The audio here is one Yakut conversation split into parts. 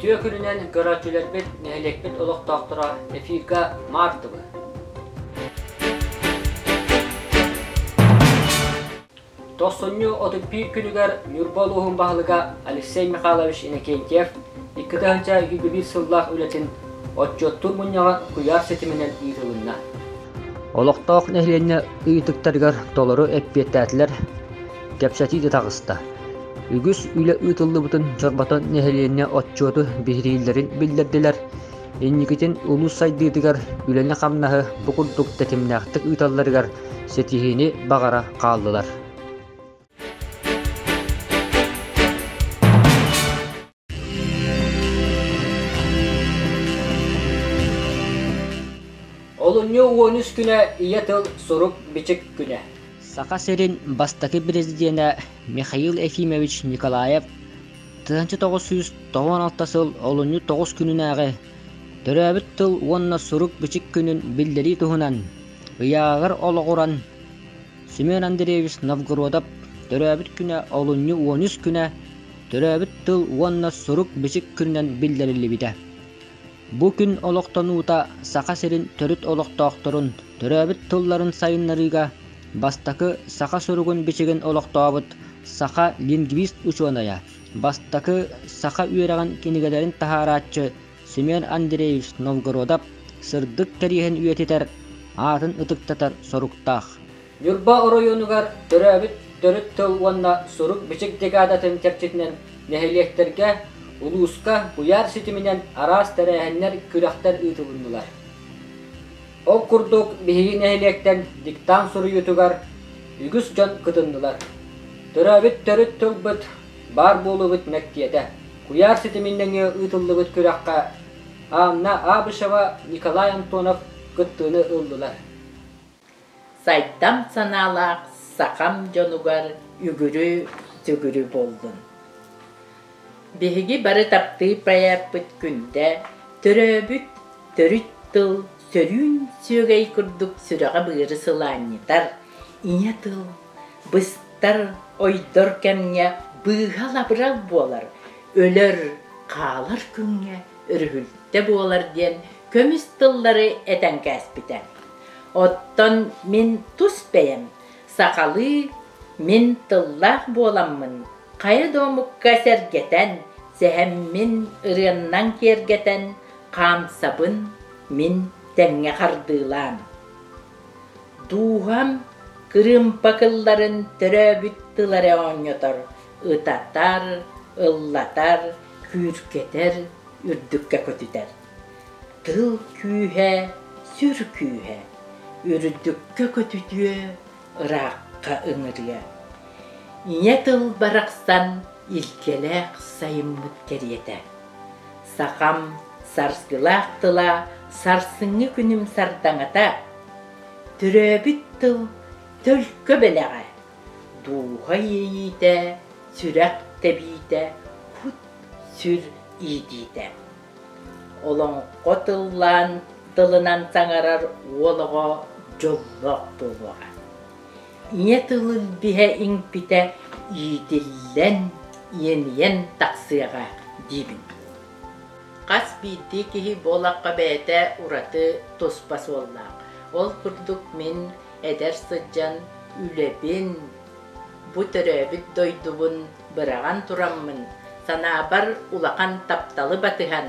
Үтүө күнүнэн көрөөччүлэрбит, нэһилиэкпит олохтоохторо эфирга Мартыбы. Тохсунньу 31 күнүгэр Ньурба улууһун баһылыга Алексей Михайлович Иннокентьев 2021 сыллаах үлэтин отчуоттуур мунньаҕа куйаар ситиминэн ыытылынна. Олохтоох нэһилиэнньэ ыйытыктарыгар толору эппиэттээтилэр, кэпсэтии да таҕыста. Үгүс үлэ ыытыллыбытын чорботон нэһилиэнньэ отчуоту биһирииллэрин биллэрдилэр. Инникитин улуус сайдыытыгар үлэни-хамнаһы бу курдук тэтимнээхтик ыыталларыгар ситиһиини баҕара хааллылар. Олунньу 13 күнэ Ийэ тыл сурук-бичик күнэ. Саха сирин бастакы президенэ Михаил Ефимович Николаев 1996 сыл олунньу 9 күнүнээҕи Төрөөбүт тыл уонна сурук-бичик күнүн биллэрии туһунан ыйааҕар олоҕуран Семен Андреевич Новгородов төрөөбүт күнэ олунньу 13 күнэ Төрөөбүт тыл уонна сурук-бичик күнүнэн биллэриллибитэ. Бу күн олохтонуута Саха сирин төрүт олохтоохторун төрөөбүт тылларын сайыннарыыга бастакы саха суругун-бичигин олохтообут саха лингвист учуонайа, бастакы саха үөрэҕин кинигэлэрин таһаарааччы Семен Андреевич Новгородов сырдык кэриэһин үйэтитэр, аатын ытыктатар соруктаах. Ньурба оройуонугар төрөөбүт төрүт тыл уонна сурук-бичик декадатын чэрчитинэн нэһилиэктэргэ, улууска куйаар ситиминэн араас тэрээһиннэр, күрэхтэр ыытылыннылар. Ол курдук биһиги нэһилиэктэн диктант суруйуутугар үгүс дьон кытыннылар. Төрөөбүт төрүт тылбыт баар буолуубут мэктиэтэ. Куйаар ситимин нөҥүө ыытыллыбыт күрэххэ Анна Абышева, Николай Антонов кыттыыны ыллылар. Сайдам санаалаах сахам дьонугар үгүрү-сүгүрү буоллун. Биһиги бары таптыыр поэппыт Күндэ төрөөбүт төрүт тыл сөрүүн сүөгэй курдук сүрэҕи-быары сылаанньытар, ийэ тыл быстар, ойдор кэмҥэ быыһал-абырал буолар, өлөр, хаалар күҥҥэ өрүһүлтэ буолар диэн көмүс тыллары этэн кээспитэ. Оттон мин тус бэйэм сахалыы мин тыллаах буоламмын, хайа да омукка сэргэтэн, сэһэммин ырыаннан киэргэтэн, хаамсабын мин тэҥҥэ хардыылаан. Дууһам кырыымпа кылларын төрөөбүт тыл эрэ оонньотор, ытатар, ыллатар, күүркэтэр, үрдүккэ көтүтэр. Тыл күүһэ, сүр күүһэ, үрдүккэ көтүтүө, ыраахха ыҥырыа. Ийэ тыл барахсан илгэлээх сайыммыт кэриэтэ. Сахам саргылаах тыла сарсыҥҥы күнүм сардаҥата. Төрөөбүт тыл төлкө бэлэҕэ, дууһа иэйиитэ, сүрэх тэбиитэ, кут-сүр иитиитэ. Олоҥхо тыллаан тылынан саҥарар уол оҕо дьоллоох буолуоҕа. Ийэ тыл илбиһэ иҥпитэ иитиллэн, иэнийэн тахсыаҕа диибин. Хас биирдии киһи буолахха бэйэтэ ураты туспа суоллаах. Ол курдук мин эдэр сылдьан үлэбин, бу төрөөбүт дойдубун быраҕан тураммын, санаабар улахан тапталы батыһан,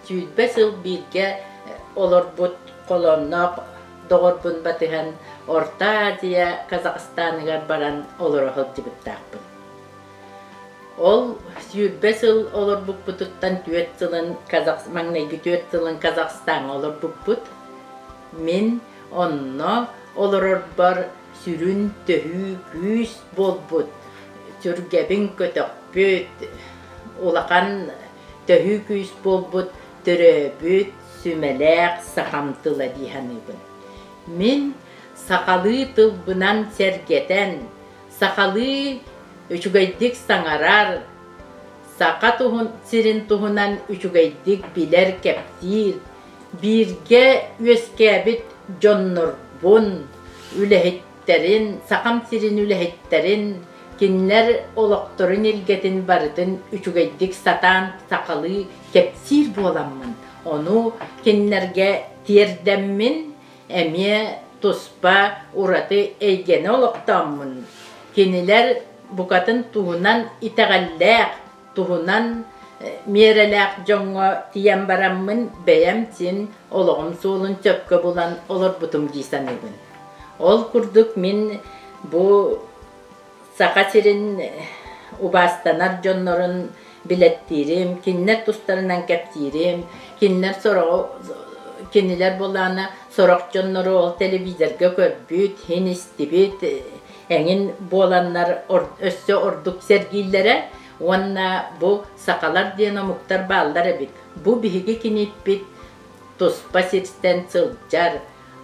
20 сыл бииргэ олорбут холоонноох доҕорбун батыһан Орто Азия Казахстаныгар баран олоро сылдьыбыттаахпын. Ол 20 сыл олорбуппутуттан түөрт сылын Казах маҥнайгы түөрт сылын Казахстаҥҥа олорбуппут. Мин онно олорорбор сүрүн төһүү күүс буолбут, сүргэбин көтөхпүт, улахан төһүү күүс буолбут төрөөбүт сүмэлээх сахам тыла дии саныыбын. Мин сахалыы тылбынан сэргэтэн, сахалыы үчүгэйдик саҥарар, саха туһун сирин туһунан үчүгэйдик билэр, кэпсиир, бииргэ үөскээбит дьоннорбун, үлэһиттэрин, Сахам сирин үлэһиттэрин, Кинилэр олохторун илгэтин барытын үчүгэйдик сатаан сахалыы кэпсиир буоламмын, ону кинилэргэ тиэрдэммин, эмиэ туспа ураты эйгэни олохтооммун, кинилэр букатын туһунан итэҕэллээх, туһунан миэрэлээх дьоҥҥо тиийэн бараммын бэйэм син олоҕум суолун сөпкө булан олорбутум дии саныыбын. Ол курдук мин бу Саха сирин убаастанар дьоннорун билэттиирим, кинилэр тустарынан кэпсиирим, кинилэр сороҕу кинилэр буоллаҕына сорох дьоннору ол телевизорга көрбүт, иһин истибит эҥин буоланнар өссө ордук сэргииллэрэ уонна бу сахалар диэн омуктар бааллар эбит. Бу биһиги киниппит туспа сиртэн сылдьар,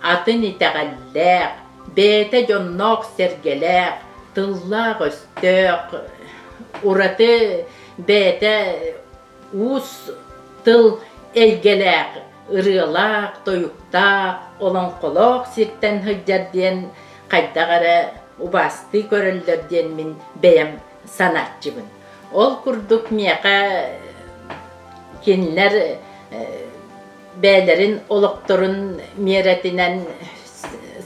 атын итэҕэллээх, бэйэтэ дьонноох-сэргэлээх, тыллаах-өстөөх, ураты бэйэтэ уус тыл эйгэлээх, ырыалаах, тойуктаах, олоҥхолоох сиртэн сылдьар диэн хайдах эрэ убаастыы көрөллөр диэн мин бэйэм санааччыбын. Ол курдук миэхэ кинилэр бэйэлэрин олохторун миэрэтинэн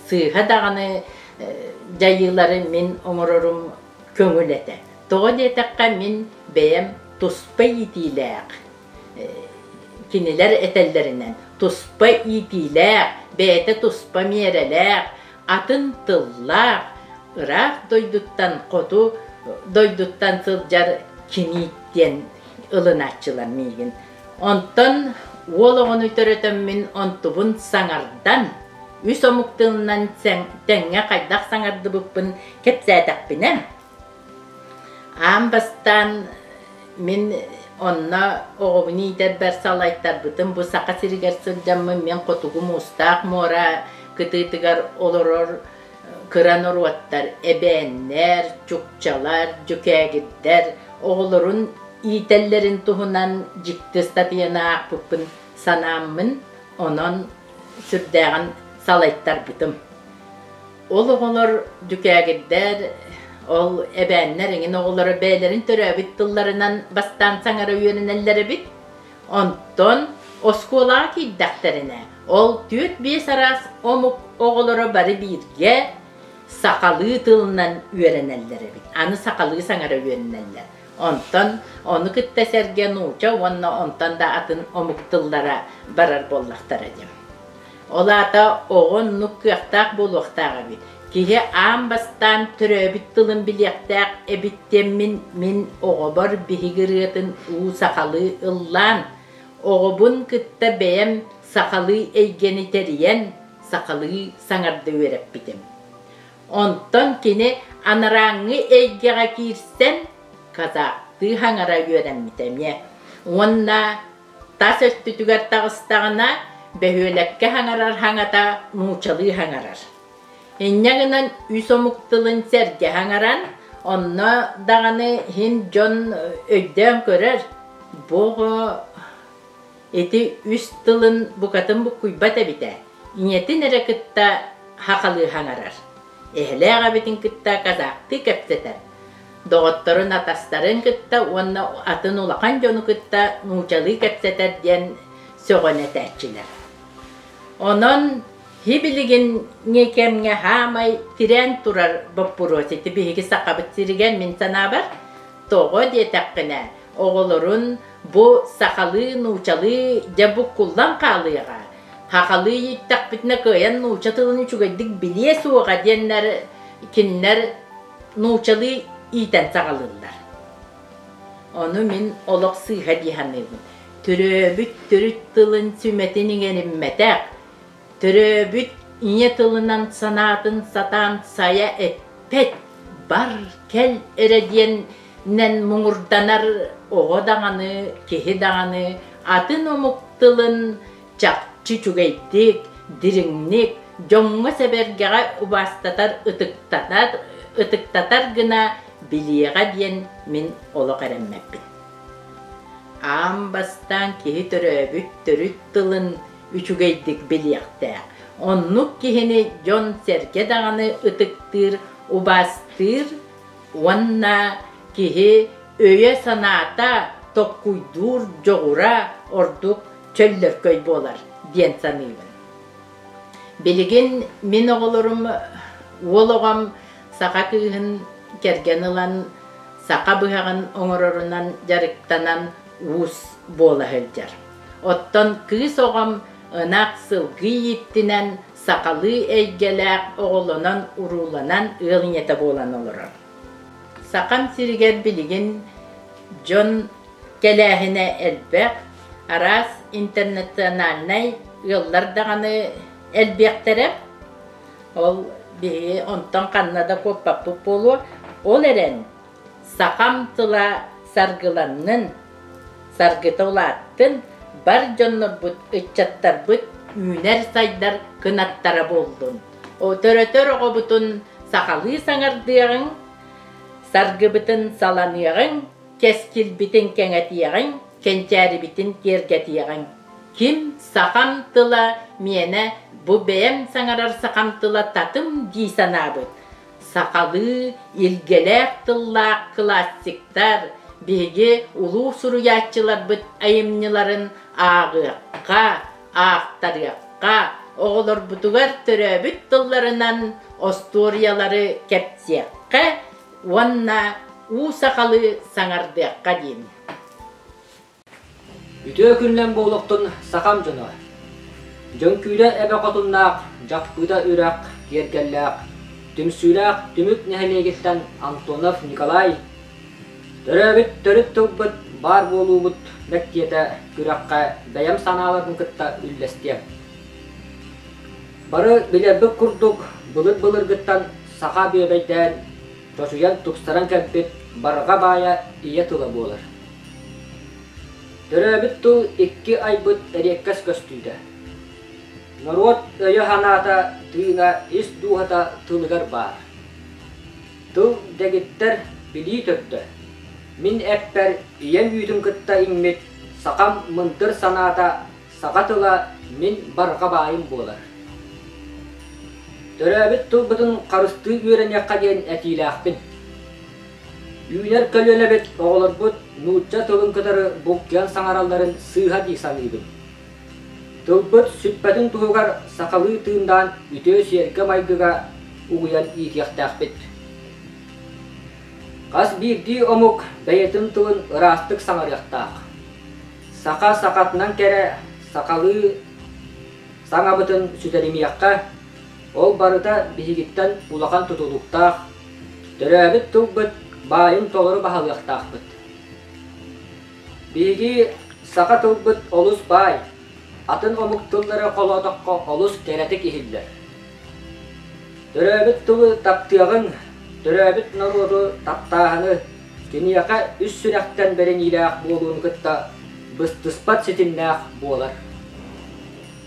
сыыһа даҕаны дьайыылары мин оҥорорум көҥүл этэ. Тоҕо диэтэххэ, мин бэйэм туспа иитиилээх, кинилэр этэллэринэн, туспа иитиилээх, бэйэтэ туспа миэрэлээх, атын тыллаах, ыраах дойдуттан хоту дойдуттан сылдьар киниит диэн ылынааччылар миигин. Онтон уол оҕону төрөтөммүн онтубун саҥардан, үс омук тылынан тэҥҥэ хайдах саҥардыбыппын кэпсээтэхпинэ, аан бастаан мин онно оҕобун иитэрбэр салайтарбытым бу Саха сиригэр сылдьаммын мин Хотугу Муустаах муора кытыытыгар олорор кыра норуоттар эбээннэр, чукчалар, дьүкээгирдэр оҕолорун иитэллэрин туһунан дьикти ыстатыйаны аахпыппын санааммын, онон сүрдээҕин салайтарбытым. Ол оҕолор дьүкээгирдэр, ол эбээннэр эҥин оҕолоро бэйэлэрин төрөөбүт тылларынан бастаан саҥара үөрэнэллэр эбит. Онтон оскуолаҕа киирдэхтэринэ, ол түөрт-биэс араас омук оҕолоро бары бииргэ сахалыы тылынан үөрэнэллэр эбит. Аны сахалыы саҥара үөрэнэллэр. Онтон ону кытта сэргэ нуучча уонна онтон да атын омук тыллара барар буоллахтара диэн. Ол аата оҕо оннук кыахтаах буолуохтаах эбит. Киһи аан бастаан төрөөбүт тылын билиэхтээх эбит диэммин мин оҕобор биһиги ырыатын уу сахалыы ыллаан, оҕобун кытта бэйэм сахалыы эйгэни тэрийэн, сахалыы саҥарда үөрэппитим. Онтон кини анарааҥҥы эйгэҕэ киирсэн, казахтыы саҥара үөрэммитэ эмиэ. Уонна Тас өттүтүгэр таҕыстаҕына, бөһүөлэккэ саҥарар саҥата нууччалыы саҥарар. Инньэ гынан үс омук тылын сэргэ саҥаран, онно даҕаны иһин дьон өйдөөн көрөр, бу оҕо ити үс тылын букатын буккуйбат эбитэ, ийэтин эрэ кытта сахалыы саҥарар. Эһэлээх эбитин кытта казахтыы кэпсэтэр, доҕотторун атастарын кытта уонна атын улахан дьону кытта нууччалыы кэпсэтэр диэн сөҕөн этээччилэр. Онон һи-билигиҥҥи кэмҥэ саамай тирээн турар боппуруос ити биһиги Сахабыт сиригэр мин санаабар, тоҕо диэтэххинэ, оҕолорун бу сахалыы-нууччалыы дьэ буккуллан хаалыаҕа, сахалыы ииттэхпитинэ кыайан нуучча тылын үчүгэйдик билиэ суоҕа диэннэр кинилэр нууччалыы иитэн саҕалыыллар. Ону мин олох сыыһа дии саныыбын. Төрөөбүт төрүт тылын сүмэтин иҥэриммэтэх, төрөөбүт ийэ тылынан санаатын сатаан сайа эппэт, бар кэл эрэ диэннэн муҥурданар оҕо даҕаны, киһи даҕаны атын омук тылын чахчы үчүгэйдик, дириҥник, дьоҥҥо-сэргэҕэ убаастатар, ытыктатар, ытыктатар гына билиэҕэ диэн мин олох эрэммэппин. Аан бастаан киһи төрөөбүт төрүт тылын үчүгэйдик билиэхтээх. Оннук киһини дьон-сэргэ даҕаны ытыктыыр, убаастыыр. Уонна киһи өйө-санаата токкуйдуур дьоҕура ордук чөллөркөй буолар диэн саныыбын. Билигин мин оҕолорум уол оҕом саха кыыһын кэргэн ылан саха быһаҕын оҥорорунан дьарыктанан уус буола сылдьар. Оттон кыыс оҕом ынах сылгы ииттинэн сахалыы эйгэлээх оҕолонон-урууланан ыал ийэтэ буолан олорор. Сахам сиригэр билигин дьон кэлээһинэ элбэх, араас интернациональнай ыаллар даҕаны элбиэхтэрэ. Ол биһиги онтон ханна да куоппаппыт буолуо. Ол эрэн сахам тыла саргыланнын, саргыта улааттын, бар дьоннорбут, ыччаттарбыт үүнэр-сайдар кынаттара буоллун. Төрөтөр оҕобутун сахалыы саҥардыаҕыҥ, саргыбытын саланыаҕыҥ, кэскилбитин кэҥэтиэҕиҥ, кэнчээрибитин киэргэтиэҕиҥ. Ким сахам тыла миэнэ бу бэйэм саҥарар сахам тыла татым дии санаабыт, Сахалыы илгэлээх тыллаах классиктар биһиги улуу суруйааччыларбыт айымньыларын ааҕыахха, аахтарыахха, оҕолорбутугар төрөөбүт тылларынан остуоруйалары кэпсиэххэ уонна уу сахалыы саҥардыахха диэн. Үтүө күнүнэн буолуохтун сахам дьоно! Дьөҥкүүдэ эбэ хотуннаах, Дьаппыыта үрэх киэргэллээх, түмсүүлээх Түмүк нэһилиэгиттэн Антонов Николай төрөөбүт төрүт тылбыт баар буолуубут мэктиэтэ күрэххэ бэйэм санааларбын кытта үллэстиэм. Бары билэрбит курдук былыр-былыргыттан саха бүөбэйдээн, чочуйан тупсаран кэлбит барҕа баайа ийэ тыла буолар. Төрөөбүт тыл икки айбыт эриэккэс көстүүтэ. Норуот өйө-санаата, тыына, ис дууһата тылыгар баар. Тыл дэгиттэр билии төрдө. Мин эппэр ийэм үүтүн кытта иҥмит сахам мындыр санаата саха тыла мин барҕа баайым буолар. Төрөөбүт тылбытын харыстыы үөрэниэххэ диэн этиилээхпин. Үүнэр көлүөнэбит оҕолорбут нуучча тылын кытары булкуйан саҥаралларын сыыһа дии саныыбын. Тылбыт сүппэтин туһугар сахалыы тыыннаан үтүө сиэргэ-майгыга угуйан иитиэхтээхпит. Хас биирдии омук бэйэтин тылын ыраастык саҥарыахтаах. Саха сахатынан кэрэ, сахалыы саҥабытын сүтэримиэххэ, ол барыта биһигиттэн улахан тутулуктаах, төрөөбүт тылбыт баайын толору баһылыахтаахпыт. Биһиги саха тылбыт олус баай, атын омук тыллары холоотоххо олус кэрэтик иһиллэр. Төрөөбүт тылы таптыаҕыҥ, төрөөбүт норуоту таптааһыны киниэхэ үс сүрэхтэн бэриниилээх буолууну кытта быстыспат ситимнээх буолар.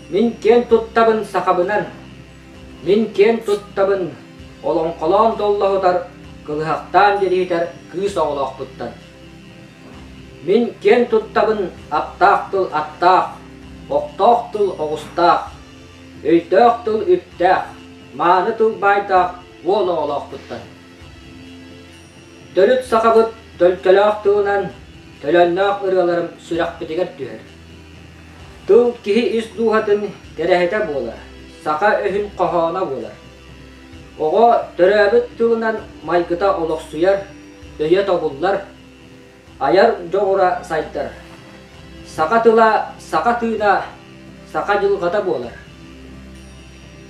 Мин киэн туттабын сахабынан, мин киэн туттабын олоҥхолоон доллоһутар, кылыһахтаан дьириһитэр кыыс оҕолоохпуттан. Мин киэн туттабын аптаах тыл аттаах, охтоох тыл оҕустаах, өйдөөх тыл үптээх, мааны тыл баайдаах уол оҕолоохпуттан. Төрүт сахабыт төлкөлөөх тылынан төлөннөөх ырыаларым сүрэхпитигэр түһэр. Тыл киһи ис дууһатын кэрэһитэ буолар, саха өһүн хоһооно буолар. Оҕо төрөөбүт тылынан майгыта олохсуйар, өйө тобуллар, айар дьоҕура сайдар. Саха тыла саха тыына, саха дьылҕата буолар.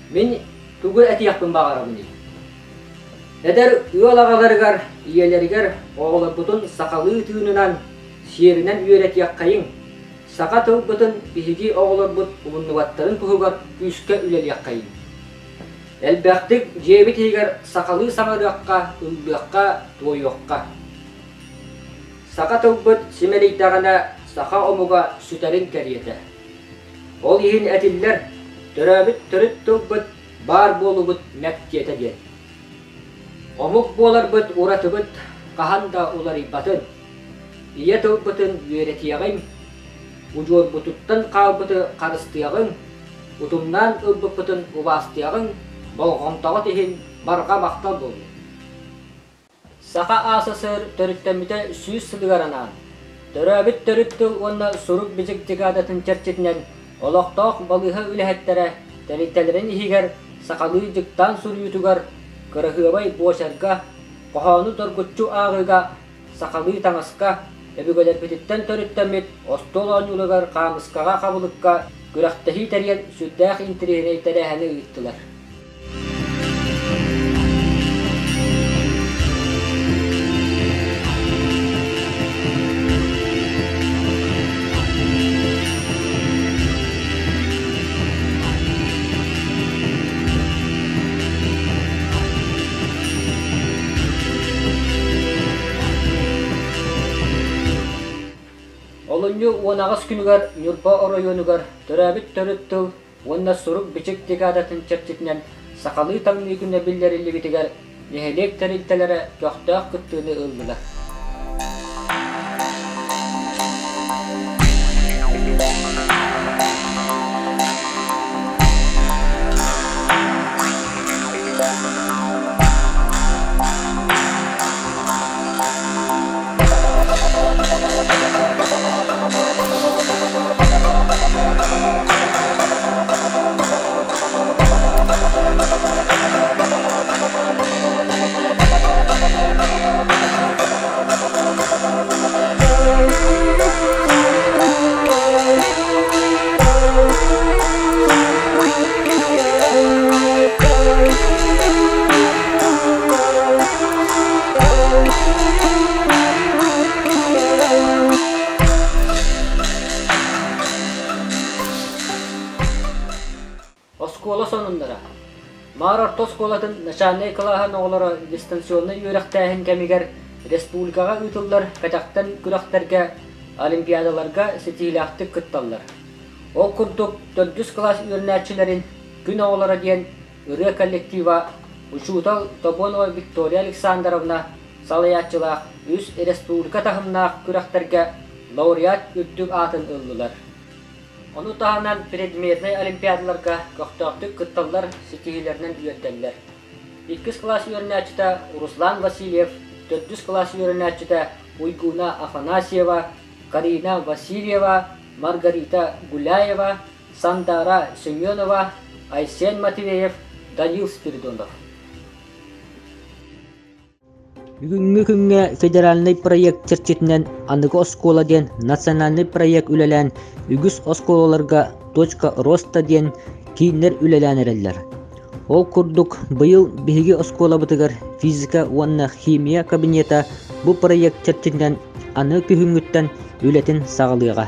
Мин тугу этиэхпин баҕарабыный? Эдэр ыал аҕаларыгар, ийэлэригэр оҕолорбутун сахалыы тыынынан, сиэринэн үөрэтиэххэйиҥ, саха тылбытын биһиги оҕолорбут умуннубаттарын туһугар күүскэ үлэлиэххэйиҥ. Элбэхтик дьиэбит иһигэр сахалыы саҥарыахха, ыллыахха, туойуохха. Саха тылбыт симэлийдэҕинэ саха омуга сүтэрин кэриэтэ. Ол иһин этиллэр, төрөөбүт төрүт тылбыт баар буолубут мэктиэтэ диэн. Омук буоларбыт уратыбыт хаһан да уларыйбатын. Ийэ тылбытын үөрэтиэҕиҥ, удьуорбутуттан хаалбыты харыстыаҕыҥ, утумнаан ылбыппытын убаастыаҕыҥ, болҕомтоҕут иһин барҕа махтал буоллун. Саха АССР төрүттэммитэ 100 сылыгар анаан, төрөөбүт төрүт тыл уонна сурук-бичик декадатын чэрчитинэн олохтоох балыыһа үлэһиттэрэ тэрилтэлэрин иһигэр сахалыы дьыктаан суруйуутугар, кыраһыабай буочарга, хоһоону доргуччу ааҕыыга, сахалыы таҥаска, өбүгэлэрбититтэн төрүттэммит остуол оонньууларыгар хаамыскаҕа хабылыкка күрэхтэһии тэрийэн сүрдээх интэриэһинэй тэрээһини ыыттылар. Олунньу 18 күнүгэр Ньурба оройуонугар төрөөбүт төрүт тыл уонна сурук-бичик декадатын чэрчитинэн сахалыы таҥныы күнэ биллэриллибитигэр нэһилиэк тэрилтэлэрэ көхтөөх кыттыыны ыллылар. Оскуола сонуннара. Маар орто оскуолатын начальнай кылааһын оҕолоро дистанционнай үөрэхтээһин кэмигэр республикаҕа ыытыллар кэтэхтэн күрэхтэргэ, олимпиадаларга ситиһиилээхтик кытталлар. Ол курдук, төрдүс кылаас үөрэнээччилэрин Күн оҕолоро диэн ырыа коллектива учуутал Тобонова Виктория Александровна салайааччылаах үс республика таһымнаах күрэхтэргэ лауреат үрдүк аатын ыллылар. Ону таһынан предметнэй олимпиадаларга көхтөөхтүк кытталлар, ситиһиилэринэн үөрдэллэр. Иккис кылаас үөрэнээччитэ Руслан Васильев, төрдүс кылаас үөрэнээччитэ Уйгуна Афанасьева, Карина Васильева, Маргарита Гуляева, Сандара Семенова, Айсен Матвеев, Данил Спиридонов. Бүгүҥҥү күҥҥэ федеральнай проект чэрчитинэн «Аныгы оскуола» диэн национальнай проект үлэлээн үгүс оскуолаларга «Точка роста» диэн кииннэр үлэлээн эрэллэр. Ол курдук, быйыл биһиги оскуолабытыгар физика уонна химия кабинета бу проект чэрчитинэн аны күһүҥҥүттэн үлэтин саҕалыаҕа.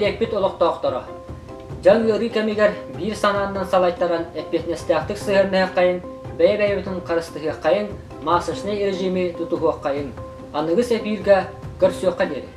Нэһилиэкпит олохтоохторо, дьаҥ ыарыы кэмигэр биир санааннан салайтаран эппиэтинэстээхтик сыһыаннаһыаххайыҥ, бэйэ-бэйэбитин харыстыһыаххайыҥ, масочнай режими тутуһуоххайыҥ. Аныгыс эпииргэ көрсүөххэ диэри.